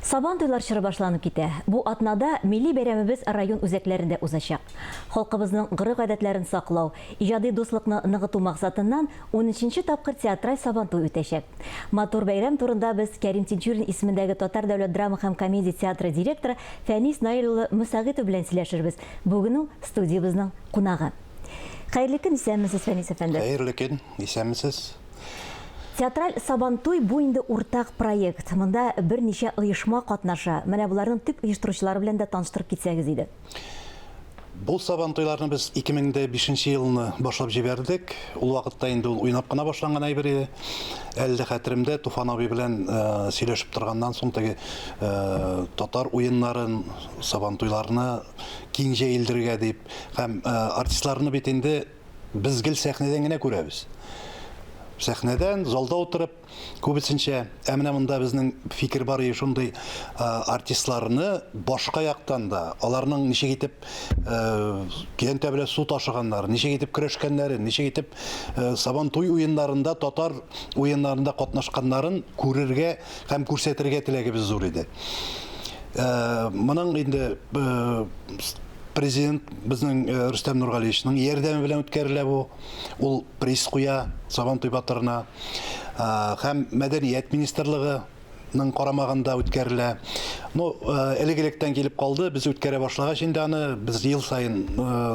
Сабан туйлар чоры башланып китә. Бу атнада милли бәйрәмебез район үзәкләрендә узачак. Халкыбызның гореф-гадәтләрен саклау, иҗади дуслыкны ныгыту максатыннан унөченче тапкыр театраль Сабантуй үтәчәк. Матур бәйрәм турында без Кәрим Тинчурин исемендәге Татар дәүләт драма һәм комедия театры директоры Фәнис Наил улы Мөсәгыйтов белән сөйләшербез. Бүген ул студиябезнең кунагы. Хәерле көн, исәнмесез, Фәнис әфәнде. Хәерле көн, исәнмесез. Театраль Сабантуй бу инде уртак проект. Монда берничә оешма катнаша. Менә боларның төп оештыручылары белән дә таныштырып китсәгез иде. Бу Сабантуйларны без 2005 нче елны башлап җибәрдек. Ул вакытта инде ул уйнап кына башланган әйбер иде. Әле дә хәтеремдә, Туфан абый белән сөйләшеп торганнан соң теге татар уеннарын, Сабантуйларны киң җәелдерергә дип һәм артистларны бит инде Без гел сәхнәдән генә күрәбез. Сәхнәдән, залда утырып, күбесенчә. Ә менә монда безнең фикер бар иде шундый артистларны башка яктан да, аларның ничек итеп көянтә белән су ташыганнар, ничек итеп көрәшкәннәрен, ничек итеп Сабантуй уеннарында, татар уеннарында катнашканнарын күрергә һәм күрсәтергә теләгебез зур иде. Моның инде Президент безнең э, Рөстәм Нургалиевичның ярдәме белән үткәрелә бу. Ул приз куя Сабантуй батырына. Э, һәм мәдәният министрлыгы ның карамагында үткәрелә. Ну, э, элек-электән килеп калды, без үткәрә башлагач инде аны, без ел саен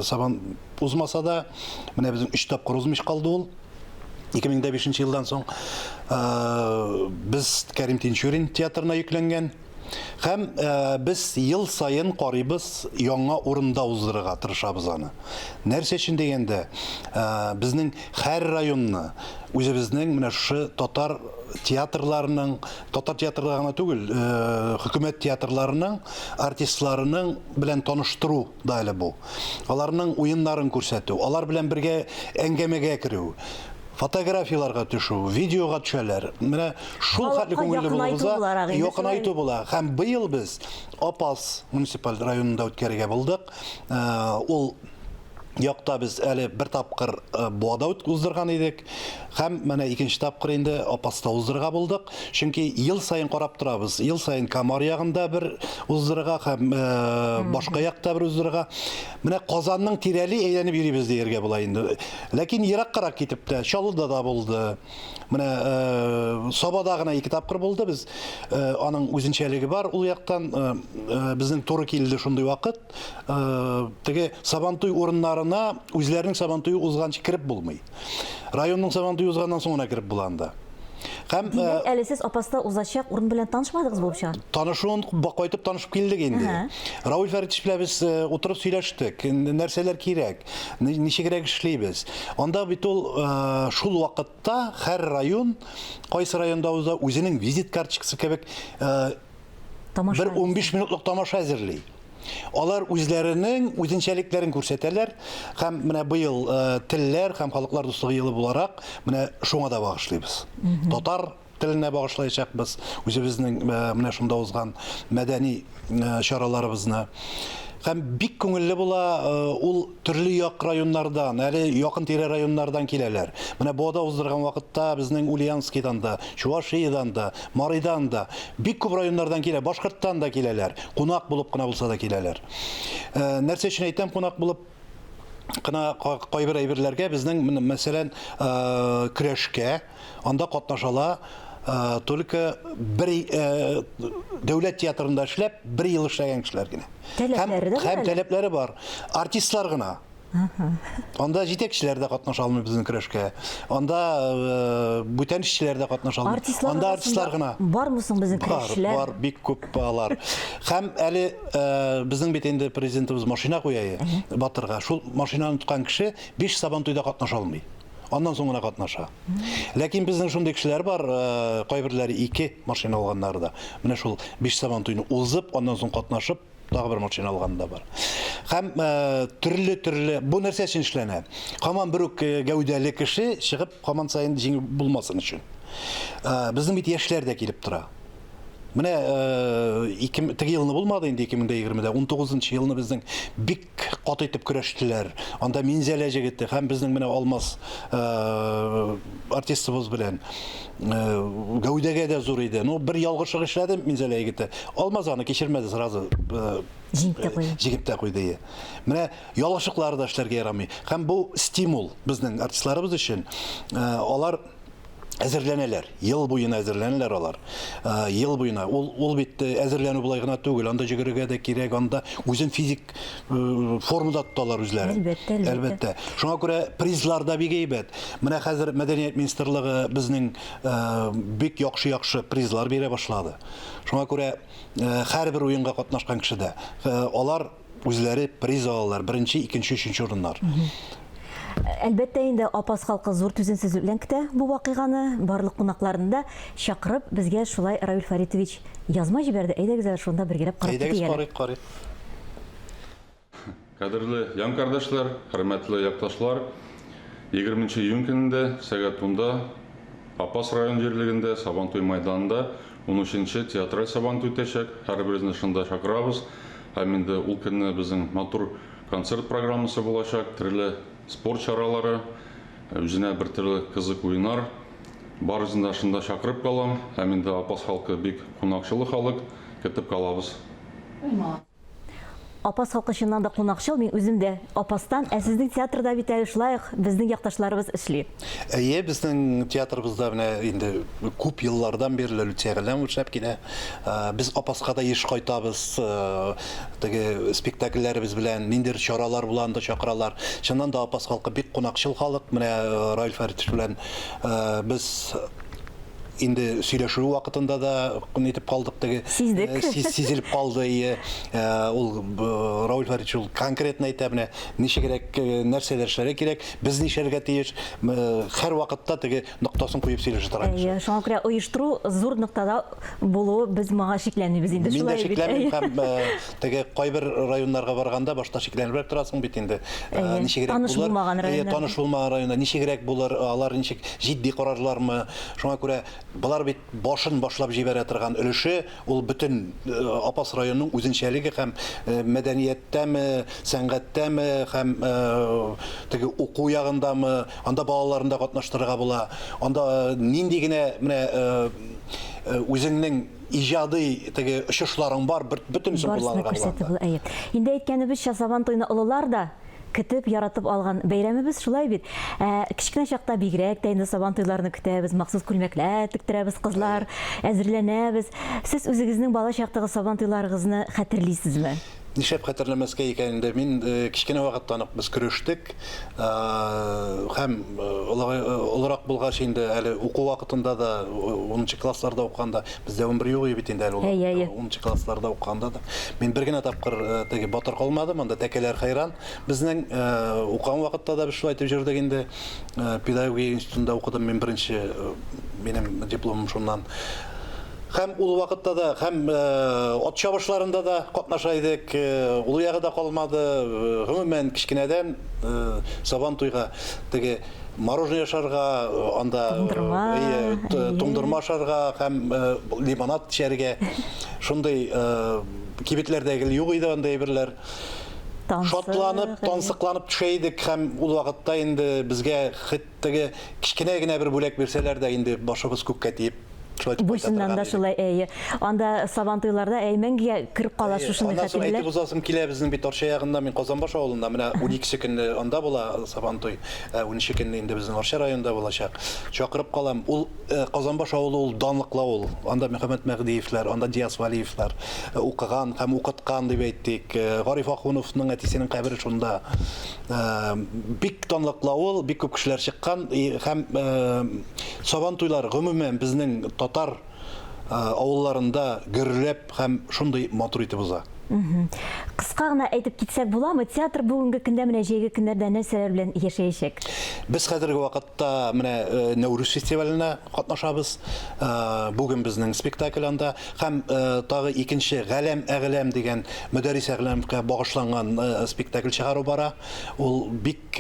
Сабан узмаса да, менә безнең өч тапкыр узмыш калды ул. 2005 елдан соң без Кәрим Тинчурин театрына йөкләнгән. Һәм без ел саен карыйбыз, яңа урында уздырырга тырышабыз аны. Нәрсә өчен дигәндә, безнең һәр районны үзебезнең менә шушы татар театрларының, татар театрлары гына түгел, хөкүмәт театрларының артистларының белән таныштыру да әле бу. Аларның уеннарын күрсәтү, алар белән бергә әңгәмәгә керү. Фотографияләргә төшү, видеога төшәләр. Менә шул хәтле күңелле булып уза, якынайту була. Һәм быел без Апас муниципаль районында үткәрергә булдык. Э, ул якта без әле бер тапкыр э, Буада уздырган идек. Һәм менә икенче тапкыр инде Апаста уздырырга булдык. Чөнки ел саен карап торабыз. Ел саен Камар ягында бер уздырырга һәм э, башка якта бер уздырырга. Менә Казанның тирәли әйләнеп йөрибез дияргә була инде. Ләкин ераккарак китеп тә, Чаллыда да булды. Менә э, Сабада гына ике тапкыр булды. Без э, аның үзенчәлеге бар ул яктан. Э, э, безнең туры килде шундый вакыт. Э, теге Сабантуй урыннарына үзләренең Сабантуе узганчы кереп булмый. Районның Сабантуе узганнан соң гына кереп була анда. Һәм Димәк, э, әле сез Апаста узачак урын белән танышмадыгыз булып чыга? Танышуын кайтып танышып килдек инде. Рауль Фәритович белән без э, утырып сөйләштек. Нәрсәләр кирәк, ничегрәк эшлибез. Анда бит ул э, шул вакытта һәр район, кайсы районда уза, үзенең визит карточкасы кебек бер 15 минутлык тамаша әзерли. Алар үзләренең үзенчәлекләрен күрсәтәләр һәм менә быел э, телләр һәм халыклар дуслыгы елы буларак менә шуңа да багышлыйбыз. Татар теленә багышлаячакбыз үзебезнең э, менә шунда узган мәдәни э, чараларыбызны. Һәм бик күңелле була, ул төрле як районнардан, әле якын тирә районнардан киләләр. Менә Буада уздырган вакытта безнең Ульяновскийдан да, Чувашиядән дә, Маридан да, бик күп районнардан килә, Башкорттан да киләләр. Кунак булып кына булса да киләләр. Э, нәрсә өчен әйтәм кунак булып кына кайбер әйберләргә безнең мәсәлән, э, көрәшкә анда катнашала э, только бер дәүләт театрында эшләп, бер ел эшләгән кешеләр генә. Таләпләре дә бар. Һәм таләпләре бар. Артистлар гына. Анда җитәкчеләр дә катнаша алмый безнең көрәшкә. Анда э, бүтән эшчеләр дә катнаша алмый. Артистлар Анда артистлар гына. Бармы соң безнең көрәшчеләр? Бар, бар, бик күп алар. Һәм әле э, безнең бит инде президентыбыз машина куя Батырга. Шул машинаны тоткан кеше 5 Сабантуйда катнаша алмый. Аннан соң гына катнаша. Ләкин безнең шундый кешеләр бар, э, кайберләре ике машина алганнары да. Менә шул 5 Сабантуйны узып, аннан соң катнашып, Тагы бер машина алган да бар. Һәм э, төрле-төрле бу нәрсә өчен эшләнә? Һаман бер үк э, гәүдәле кеше чыгып, һаман саен җиңел булмасын өчен. Э, безнең бит яшьләр дә килеп тора. Менә ике, теге елны булмады инде 2020-дә, 19 елны безнең бик каты итеп көрәштеләр. Анда Минзәлә җегете һәм безнең менә Алмаз артистыбыз белән гәүдәгә дә зур иде. Ну, бер ялгышлык эшләде Минзәлә егете. Алмаз аны кичермәде сразу. Җиңеп тә куйды. Җиңеп тә куйды. Менә ялгышлыклары да эшләргә ярамый. Һәм бу стимул безнең артистларыбыз өчен. Алар әзерләнәләр. Ел буена әзерләнәләр алар. Э, ел буена. Ул, ул бит э, әзерләнү болай гына түгел. Анда йөгерергә дә кирәк, анда үзен физик э, формада тоталар үзләрен. Әлбәттә, әлбәттә. Әлбәттә. Шуңа күрә призлар да бик әйбәт. Менә хәзер мәдәният министрлыгы безнең бик яхшы-яхшы призлар бирә башлады. Шуңа күрә һәрбер уенга катнашкан кеше дә алар үзләре приз алалар, беренче, икенче, өченче урыннар. Әлбәттә инде Апас халкы зур түземсезлек белән көтә бу вакыйганы. Барлык кунакларны да чакырып, безгә шулай Равил Фаритович язма җибәрде. Әйдәгез әле шунда бергәләп карап Әйдәгез, китик әле. карыйк, карыйк. Кадерле янкардәшләр, хөрмәтле якташлар, 20 нче июнь көнендә сәгать унда Апас район җирлегендә Сабантуй майданында унөченче театраль Сабантуй үтәчәк. Һәрберегезне шунда чакырабыз. Һәм инде ул көнне безнең матур концерт программасы булачак, төрле спорт чаралары, үзенә бер төрле кызык уеннар. Барыгызны да шунда чакырып калам. Һәм инде Апас халкы бик кунакчыл халык, көтеп калабыз. Апас халкы чыннан да кунакчыл, мин үзем дә Апастан. Ә сезнең театрда бит әле шулай ук безнең якташларыбыз эшли. Әйе, безнең театрыбызда менә инде күп еллардан бирле Люция Галләмова эшләп килә. Без Апаска да еш кайтабыз, теге спектакльләребез белән, ниндидер чаралар була, анда чакыралар. Чыннан да Апас халкы бик кунакчыл халык. Менә Раил Фәритович белән без инде сөйләшү вакытында да нитеп калдык теге. Сиздек. Сизелеп калды. Ие. Ул Рауль Фәритович ул конкретно әйтә, менә ничегрәк нәрсәләр эшләргә кирәк, без нишләргә тиеш. Һәр вакытта теге ноктасын куеп сөйләшә торган кеше. Әйе, шуңа күрә оештыру зур ноктада булуы без моңа шикләнмибез инде. Мин дә Шулай бит. шикләнмим һәм теге кайбер районнарга барганда башта шикләнебрәк торасың бит инде. Ничегрәк Таныш булыр? булмаган районнар. Таныш булмаган районда ничегрәк булыр? Алар ничек җитди карарлармы? Шуңа күрә болар бит башын башлап җибәрә торган өлеше, ул бөтен Апас районының үзенчәлеге һәм мәдәнияттәме, сәнгатьтәме һәм теге уку ягындамы, анда балаларны да катнаштырырга була. Анда нинди генә менә үзеңнең иҗади теге очышларың бар, бөтенесен Барысын да кулланырга була күрсәтеп анда. була, әйе. Инде әйткәнебезчә, Сабан туйны олылар да көтеп, яратып алган бәйрәмебез, шулай бит? Ә, кечкенә чакта бигрәк тә инде Сабан туйларны көтәбез, махсус күлмәкләр тектерәбез, кызлар, әзерләнәбез. Сез үзегезнең бала чактагы Сабан туйларыгызны хәтерлисезме? Нишләп хәтерләмәскә икән инде? Мин кечкенә вакыттан ук без көрәштек. Һәм олырак булгач инде әле уку вакытында да, 10 классларда укыганда, бездә 11 юк иде бит инде әле ул. Әйе, әйе. 10 классларда укыганда да. Мин бер генә тапкыр теге батыр калмадым, анда тәкәләр хәйран. Безнең укыган вакытта да без шулай итеп йөрдек инде. Педагогия институтында укыдым мин беренче, минем дипломым шуннан. Һәм ул вакытта да, һәм ат чабышларында да катнаша идек, ул ягы да калмады. Гомумән, кечкенәдән Сабан туйга теге мороженое ашарга, анда туңдырма, туңдырма ашарга һәм лимонад эчәргә. Шундый кибетләрдә гел юк иде андый әйберләр. Шатланып, тансыкланып төшә идек һәм ул вакытта инде безгә хет теге кечкенә генә бер бүләк бирсәләр дә инде башыбыз күккә тиеп шулай итеп Бу кайта чыннан торган да идек. шулай, әйе. Анда Сабантуйларда әй мәңгегә кереп кала Әйе, шушындый аннан соң хатирәләр. әйтеп узасым килә, безнең бит Арча ягында, мин Казанбаш авылында, менә 12 көнне анда була Сабантуй, 13 көнне инде безнең Арча районында булачак. Чакырып калам. Ул Казанбаш авылы ул данлыклы авыл. Анда Мөхәммәт Мәһдиевләр, анда Диас Вәлиевләр укыган һәм укыткан дип әйтик. Гариф Ахуновның әтисенең кабере шунда. Бик данлыклы авыл, бик күп кешеләр чыккан һәм Сабан туйлары гомумән безнең татар авылларында гөрләп һәм шундый матур итеп уза. Кыска гына әйтеп китсәк буламы, театр бүгенге көндә менә җәйге көннәрдә нәрсәләр белән яшәячәк? Без хәзерге вакытта менә Нәүрүз фестиваленә катнашабыз. Бүген безнең спектакль анда һәм тагы икенче Галәм әгъләм дигән Мөдәррис Әгъләмовка багышланган спектакль чыгару бара. Ул бик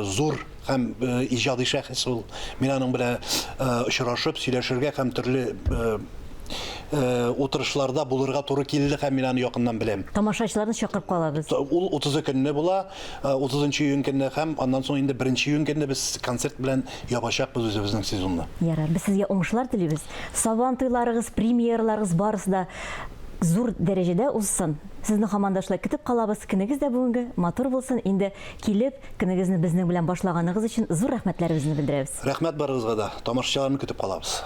зур һәм иҗади шәхес ул. Мин аның белән очрашып, сөйләшергә һәм төрле утырышларда булырга туры килде һәм мин аны якыннан беләм. Тамашачыларны чакырып калабыз. Ул 30 көнне була, 30 июнь көнне һәм аннан соң инде 1 июнь көнне без концерт белән ябачакбыз үзебезнең сезонны. Ярар, без сезгә уңышлар телибез. Сабан туйларыгыз, премьераларыгыз барысы да зур дәрәҗәдә узсын. Сезне һаман да шулай көтеп калабыз. Көнегез дә бүгенге матур булсын. Инде килеп, көнегезне безнең белән башлаганыгыз өчен зур рәхмәтләребезне белдерәбез. Рәхмәт барыгызга да. Тамашачыларны көтеп калабыз.